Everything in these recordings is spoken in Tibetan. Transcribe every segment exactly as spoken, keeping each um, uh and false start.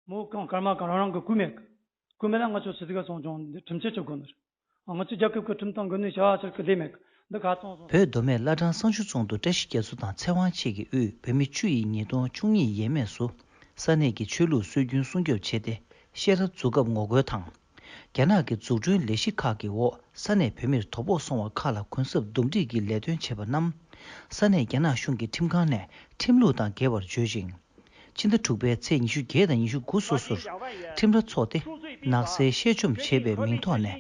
མོ་གང་སྐར་མ་གང་རང་རང་གི་སྐུ་མེད་གི། སྐུ་མེད་ལ་ང་ཚོ་སྲིད་དགའ་སོང་ཅུང་འདི་ཁྲིམས་ཆད་ཆོད་དགོས་ནི་རེད། ང་ཚོ་རྒྱལ་ཁབ་ཀྱི་ཁྲིམས་དང་དགོན་གནས་བྱ་བ་ཆེར་གི་ལས་མེད་གི། འདི་ག་ཚོང་སོང་། བོད་མདོ་སྨད་བླ་བྲང་བསང་ཆུ་རྫོང་དུ་བཀྲ་ཤིས་རྒྱ་མཚོ་དང་ཚེ་དབང་བཅས་ཀྱི་དབུས་བོད་མི་བཅུ་ཡིས་ཉིས་སྟོང་བཅུ་གཉིས་ཡས་མས་སུ་ས་གནས་ཀྱི་ཆོས་ལུགས་སྲོལ་རྒྱུན་སྲུང་སྐྱོབ་བྱས་ཏེ་བཤད་གྲྭ་འཛུགས་སྐབས་ངོ་རྒོལ་དང་། རྒྱ་ནག་གི་འཛུགས་སྐྲུན་ལས་གཞི་ཁག་གི་འོག་ས་གནས་བོད་མིར་དོ་ཕོག་སོང་བ་ཁག་ལ་གུན་གསབ་འདུམ་འགྲིག་གི་ལས་དོན་བྱས་པ་རྣམས་ས་གནས་རྒྱ་ནག་གཞུང་གི་ཁྲིམས་ཁང་ནས་ཁྲིམས་ལུགས་དང་འགལ་བར་བརྗོད་ཅིང་། ཕྱི་ཟླ་དྲུག་པའི་ཚེས་ཉི་ཤུ་བརྒྱད་དང་ཉི་ཤུ་དགུ་སོ་སོར་ཁྲིམས་ར་ཚོགས་ཏེ་ནག་སེལ་བཤད་བཅོམ་བྱས་པའི་མིང་ཐོག་ནས་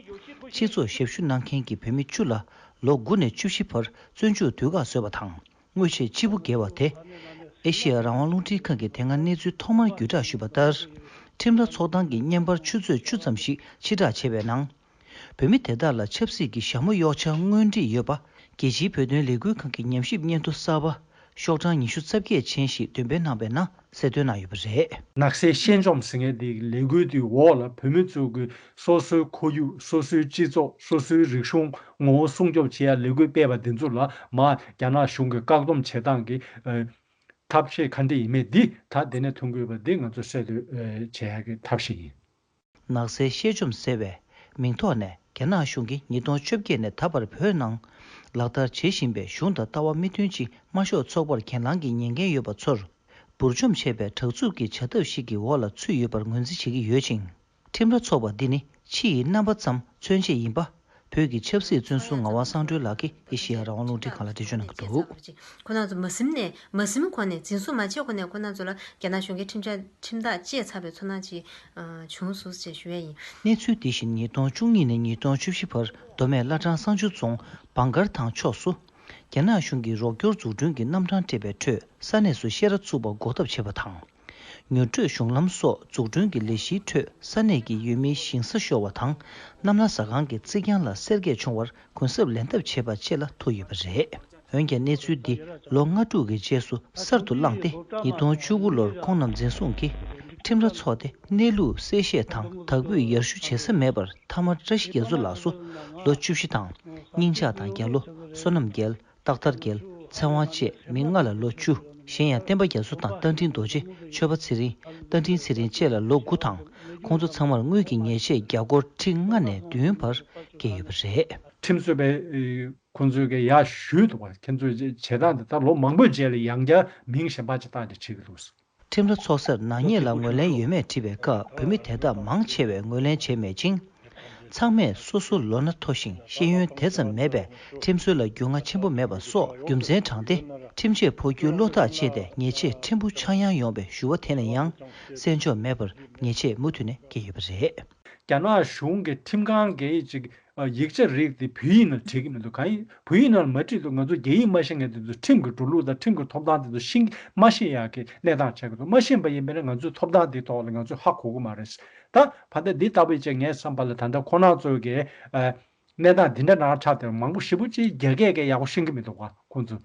སྤྱི་ཚོགས་ཞབས་ཞུ་གནང་མཁན་གྱི་བོད་མི་བཅུ་ལ་ལོ་དགུ་ནས་བཅུ་བཞི་བར་བཙོན་འཇུག་དུས་བཀག་བཟོས་པ་དང་དངོས་ཆས་སྤྱི་བོ་འགེལ་བ་དེ། ཨེ་ཤེ་ཡ་རང་དབང་རླུང་འཕྲིན་ཁང་གིས་དེ་སྔ་གནས་ཚུལ་ཐོག་མར་བརྒྱུད་བསྒྲགས་ཞུས་པ་ལྟར། ཁྲིམས་ར་ཚོགས་ཐང་གི་བརྙན་པར་ཆུ་ཚོད་བཅུ་ཙམ་ཞིག་ཕྱིར་བསྒྲགས་བྱས་པའི་ནང་། བོད་མི་དེ་དག་ལ་ཆབ་སྲིད་ཀྱི་ཞྭ་མོ་གཡོག་ཆ་དངོས་འབྲེལ་ཡོད་པ། རྒྱལ་སྤྱིའི་བོད་དོན་ལས་འགུལ་ཁང་གི་ཉམས་ཞིབ་སྙན་ཐོ་གསར་པ་ཤོག་གྲངས་ཉི་ཤུ་རྩ་བརྒྱད་ཅན་ཞིག་འདོན་སྤེལ་གནང་བའི་ནང་གསལ་སྟོན་གནང་ཡོད་པ་རེད། ནག་སེལ་ཤན་སྦྱོང་ཟེར་མཁན་དེའི་ལས་འགུལ་དེའི་འོག་ལ་བོད་མི་ཚོ་གི་སོ་སོའི་ཁོར་ཡུག་སོ་སོའི་སྤྱི་ཚོགས་སོ་སོའི་རིག་གཞུང་ངོ་བོ་སྲུང་སྐྱོབ་བྱེད་ཡ་ལས་འགུལ་སྤེལ་བ་དེ་ཚོ་ལ་མར་རྒྱ་ནག་གཞུང་གིས་བཀག་སྡོམ་བྱེད་སྟངས་ཀྱི་ཐབས་ཤེས་ག་འདྲ་ཡིན་མིན་འདི་ད་དེ་ནས་ཐོན་དགོས་པ་འདི་ང་ཚོ་གསལ་སྟོན་བྱེད་ཡ་གི་ཐབས་ཤེས་ཡིན། ནག་སེལ་ཤན་སྦྱོང་ཟེར་བའི་མིང་ཐོག་ནས་རྒྱ་ནག་གཞུང་གིས་ཉིས་སྟོང་བཅོ་བརྒྱད་ནས་ད་བར་བོད་ནང་ལག་བསྟར་བྱེད་བཞིན་པའི་གཞུང་དང་ལྟ་བ་མི་མཐུན་ཅིང་དམར་ཤོག་ཚོགས་པར་གྱེན་ལངས་ཀྱི་ཉེས་འགན་ཡོད་པ་ཚོར་འབུར་འཇོམས་བྱས་པའི་དྲག་རྩུབ་ཀྱི་བྱ་ཐབས་ཤིག་གི་འོག་ལ་ཚུད་ཡོད་པར་ངོས་འཛིན་བྱེད་ཀྱི་ཡོད་ཅིང་། ཁྲིམས་ར་ཚོགས་པ་འདི་ནི་ཕྱི་ཡི་རྣམ་པ་ཙམ་མཚོན་བྱེད་ཡིན་པ། བོད་ཀྱི་ཆབ་སྲིད་བཙོན་ཟུར་ངག་དབང་བསམ་གྲུབ་ལགས་ཀྱིས་ཨེ་ཤེ་ཡ་རང་དབང་རླུང་འཕྲིན་ཁང་ལ་འགྲེལ་བརྗོད་གནང་གི་འདུག། ཁོ་རང་ཚོ་མ་ཟིན་ནས་མ་ཟིན་གོང་ནས་འཛིན་བཟུང་མ་བྱས་གོང་ནས་ཁོ་རང་ཚོ་ལ་རྒྱ་ནག་གཞུང་གིས་ཁྲིམས་འཆར་ཁྲིམས་ཐག་བཅད་ཚར་བའི་ཚོར་སྣང་ཅིག་བྱུང་སོང་ཞེས་ཞུ་ཡས་ཡིན། གནས་ཚུལ་འདི་བཞིན་ཉིས་སྟོང་བཅུ་གཉིས་ནས་ཉིས་སྟོང་བཅུ་བཞི་བར་མདོ་སྨད་བླ་བྲང་བསང་ཆུ་རྫོང་བང་སྒར་ཐང་ཕྱོགས་སུ། རྒྱ་ནག་གཞུང་གིས་རོགས་སྐྱོར་འཛུགས་སྐྲུན་གྱི་རྣམ་གྲངས་སྤྲད་པའི་ཁྲོད་ས་གནས་སུ་བཤད་གྲྭ་བཙུགས་པ་འགོག་ཐབས་བྱས་པ་དང་། མྱུར་བགྲོད་གཞུང་ལམ་སོགས་འཛུགས་སྐྲུན་གྱི་ལས་གཞིའི་ཁྲོད་ས་གནས་ཀྱི་ཡུལ་མིའི་ཞིང་ས་ཤོར་བ་དང་གནམ་ལྷ་ཟ་ཁང་གི་རྩིག་གྱང་ལ་སེར་གས་བྱུང་བར་གུན་གསབ་ལེན་ཐབས་བྱས་པ་བཅས་ལ་ཐུག་ཡོད་པ་རེད། འོན་ཀྱང་གནས་ཚུལ་འདི་ལོ་ལྔ་དྲུག་གི་རྗེས་སུ་གསར་དུ་བསླངས་ཏེ་ཉིས་སྟོང་བཅུ་དགུ་ལོར་ཁོང་རྣམས་འཛིན་བཟུང་གིས་ཁྲིམས་ར་ཚོགས་ཏེ་གནས་ལུགས་གསལ་བཤད་དང་དག་འབུད་ཡར་ཞུ་བྱེད་ས་མེད་པར་མཐའ་མར་བཀྲ་ཤིས་རྒྱ་མཚོ་ལགས་སུ་ལོ་བཅུ་བཞི་དང་སྙིང་ལྕགས་དང་རྒྱ་ལོ་བསོད་ནམས་རྒྱལ། སྟག་དར་རྒྱལ། ཚེ་དབང་བཅས་མི་ལྔ་ལ་ལོ་བཅུ། གཞན་ཡང་བསྟན་པ་རྒྱ་མཚོ་དང་རྟ་མགྲིན་རྡོ་རྗེ། ཆོས་པ་ཚེ་རིང་། རྟ་མགྲིན་ཚེ་རིང་བཅས་ལ་ལོ་དགུ་དང་། ཁོང་ཚོ་ཚང་མར་དངུལ་གྱི་ཉེས་ཆད་རྒྱ་སྒོར་ཁྲི་ལྔ་ནས་བདུན་བར་བཀལ་ཡོད་པ་རེད། ཁྲིམས་རྩོད་པའི་ཁོང་ཚོས་ཀྱི་ཡར་ཞུས་འདུག་པ། ཁྱེད་ཚོས་བྱེད་སྟངས་འདི་ད་ལོ་མང་པོའི་རྗེས་ལ་ཡང་བསྐྱར་མིང་གཞན་པ་ཅིག་བཏགས་ཏེ་བྱེད་ཀྱི་འདུག། ཁྲིམས་ར་ཚོགས་སར་ནག་ཉེས་ལ་ངོས་ལེན་ཡོད་མེད་དྲིས་པའི་སྐབས་བོད་མི་དེ་དག་མང་ཆེ་བས་ངོས་ལེན་བྱས་མེད་ཅིང་། ཚང་མས་སོ་སོ་ལོ་ན་མཐོ་ཞིང་ཤེས་ཡོན་དེ་ཙམ་མེད་པས་ཁྲིམས་སྲོལ་ལ་རྒྱུས་མངའ་ཆེན་པོ་མེད་པ་སོགས་རྒྱུ་མཚན་དྲངས་ཏེ་ཁྲིམས་ཆད་ཕོག་རྒྱུའི་བློ་ཐག་བཅད་དེ་ཉེས་ཆད་ཕྲན་བུ་ཆག་ཡང་ཡོང་བའི་ཞུ་བ་དེ་ལ་ཡང་གསན་འཇོག་མེད་པར་ཉེས་ཆད་མུ་མཐུད་ནས་འགེལ་ཡོད་པ་རེད། རྒྱ་ནག་གཞུང་གི་ཁྲིམས་ཁང་གིས་ཅིག་ཡིག་ཆ་རིགས་དེ་བོད་ཡིག་ནང་བྲིས་ཀྱི་མི་འདུག། གང་ཡིན་བོད་ཡིག་ནང་མ་བྲིས་འདུག། ང་ཚོ་རྒྱ་ཡིག་མ་ཤེས་མཁན་དེ་ཚོ་ཁྲིམས་ཀྱི་འགྲོ་ལུགས་དང་ཁྲིམས་ཀྱི་ཐོབ་ཐང་དེ་ཚོ་ཤེས་མ་ཤེས་ཡག་གི་གནས་སྟངས་ཆགས་ཀྱི་འདུག། མ་ཤེས་པ་ཡིན་པས་ན་ང་ཚོའི་ཐོབ་ཐང་དེའི་ཐོག་ལ་ང་ཚོས་ཧ་གོ་གི་མ་རེད། ད་ཕ་མཐའ་འདི་ལྟ་བུ་ཡིན་ཙང་ངའི་བསམ་པ་ལ་ད་ལྟ་ཁོ་རང་ཚོ་གི་ཨ་གནས་སྟངས་འདི་འདྲ་ནང་ཆགས་བསྡད་མང་པོ་ཞེ་པོ་ཅིག་རྒྱ་སྐད་ཀྱི་ཡག་པོ་ཤེས་ཀྱི་མི་འདུག་ག་ཁོང་ཚོ།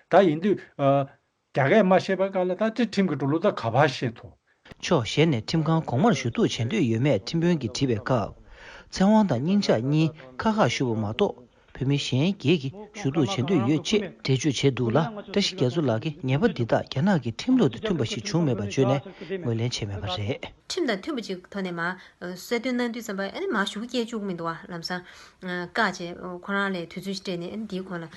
ད་ཡིན་དུས་ཨ། རྒྱ་སྐད་མ་ཤེས་པའི་སྐབས་ལ་ད་ཁྲིམས་ཀྱི་འགྲོ་ལུགས་ད་ག་པར་ཤེས་ཐུབ། ཕྱོགས་གཞན་ནས་ཁྲིམས་ཁང་གོང་མར་ཞུ་གཏུག་བྱེད་འདོད་ཡོད་མེད་ཁྲིམས་དཔོན་གྱིས་དྲིས་པའི་སྐབས། ཚེ་དབང་དང་སྙིང་ལྕགས་གཉིས་ཁ་ཁ་ཞུ་བ་མ་གཏོགས་བོད་མི་གཞན་སྒེར་གྱིས་ཞུ་གཏུག་བྱེད་འདོད་ཡོད་ཅེས་འགྲེལ་བརྗོད་བྱས་འདུག་ལ། བཀྲ་ཤིས་རྒྱ་མཚོ་ལགས་ཀྱིས་ཉེས་པ་འདི་དག་རྒྱ་ནག་གི་ཁྲིམས་ལུགས་དང་མཐུན་པ་ཞིག་བྱུང་མེད་པ་བརྗོད་ནས་ངོས་ལེན་བྱས་མེད་པ་རེད། ཁྲིམས་དང་མཐུན་པ་ཅིག་ཐོག་ནས་མ་གསལ་སྟོན་གནང་དུས་ཙམ་པ་ཨ་ནི་མ་ཞུ་སྐད་བཅུག་མི་འདུག་བ། ལམ་སང་བཀག་བྱས་ཁོ་རང་ལ་དུས་ཚོད་སྤྲད་ནས་ཨ་ནི་འདིའི་གོང་ལ་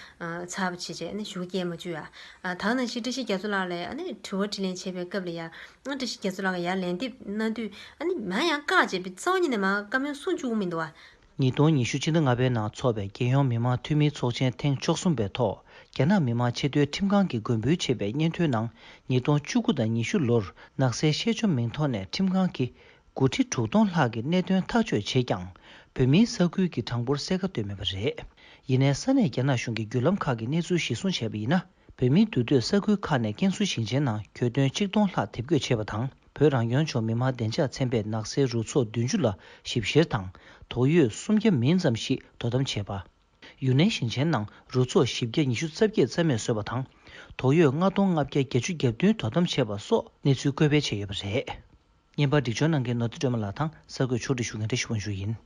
ཚར་བ་བྱས་བྱས་ཨ་ནི་ཞུ་སྐད་མ་བཅུག་ཡ། ད་ནང་བཞིན་བཀྲ་ཤིས་རྒྱ་མཚོ་ལགས་ལ་ཨ་ནི་དྲི་བ་དྲིས་ལན་བྱས་པའི་སྐབས་ལ་ཡ། ཨ་བཀྲ་ཤིས་རྒྱ་མཚོ་ལགས་ཀྱིས་ཡར་ལན་འདེབས་གནང་དུས་ཨ་ནི་མ་ཡང་བཀག་བྱས་པའི་རྩ་བ་ཉིད་ནས་མ་བཀའ་མོལ་གསུང་བཅུག་མི་འདུག་བ། ཉིས་སྟོང་ཉི་ཤུ་སྤྱི་ཟླ་ལྔ་པའི་ནང་འཚོགས་པའི་རྒྱལ་ཡོངས་མི་མང་འཐུས་མིའི་ཚོགས་ཆེན་ཐེངས་བཅུ་གསུམ་པའི་ཐོག་རྒྱ་ནག་མི་མང་ཆེ་མཐོའི་ཁྲིམས་ཁང་གིས་དགོངས་འབུལ་བྱས་པའི་སྙན་ཐོའི་ནང་ཉིས་སྟོང་བཅུ་དགུ་དང་ཉི་ཤུ་ལོར་ནག་སེལ་ཤེས་བཅོམ་མིང་ཐོག་ནས་ཁྲིམས་ཁང་གིས་འགོ་ཁྲིད་དྲུག་སྟོང་ལྷག་གི་གནད་དོན་ཐག་གཅོད་བྱས་ཀྱང་བོད་མིའི་ས་ཁུལ་གྱི་གྲངས་འབོར་གསལ་ཁ་བཏོན་མེད་པ་རེད། ཡིན་ནའི་ས་གནས་རྒྱ་ནག་གཞུང་གི་བརྒྱུད་ལམ་ཁག་གིས་གནས་ཚུལ་གཞིར་བཟུང་བྱས་པ་ཡིན་ན། བོད་མིའི་འདུས་སྡོད་ས་ཁུལ་ཁག་ནས་ཀན་སུའུ་ཞིང་ཆེན་ནང་གྱོད་དོན་ཆིག་སྟོང་ལྷག་དེབ་འགོད་བྱས་པ་དང་། བོད་རང་སྐྱོང་ལྗོངས་མི་དམངས་བདེ་འཇགས་ཚན་པས་ནག་སེལ་རུ་ཚོགས་བདུན་ཅུ་ལ་ཞིབ་བཤེར་དང་། དོགས་ཡོད་སུམ་བརྒྱ་མིན་ཙམ་ཞིག་དོ་དམ་བྱས་པ། ཡུན་ནན་ཞིང་ཆེན་ནང་རུ་ཚོགས་བཞི་བརྒྱ་ཉི་ཤུ་རྩ་བརྒྱད་རྩ་མེད་བཟོས་པ་དང་། དོགས་ཡོད་ལྔ་སྟོང་ལྔ་བརྒྱ་བརྒྱད་ཅུ་གྱ་བདུན་དོ་དམ་བྱས་པ་སོགས་གནས་ཚུལ་བཀོད་སྤེལ་བྱས་ཡོད་པ་རེད། བརྙན་པར་སྒྲིག་སྦྱོར་གནང་མཁན་ནོར་བུ་སྒྲོལ་མ་ལགས་དང་གསར་འགོད་ཕྱོགས་སྒྲིག་ཞུ་མཁན་བཀྲ་ཤིས་དབང་ཕྱུག་ཡིན།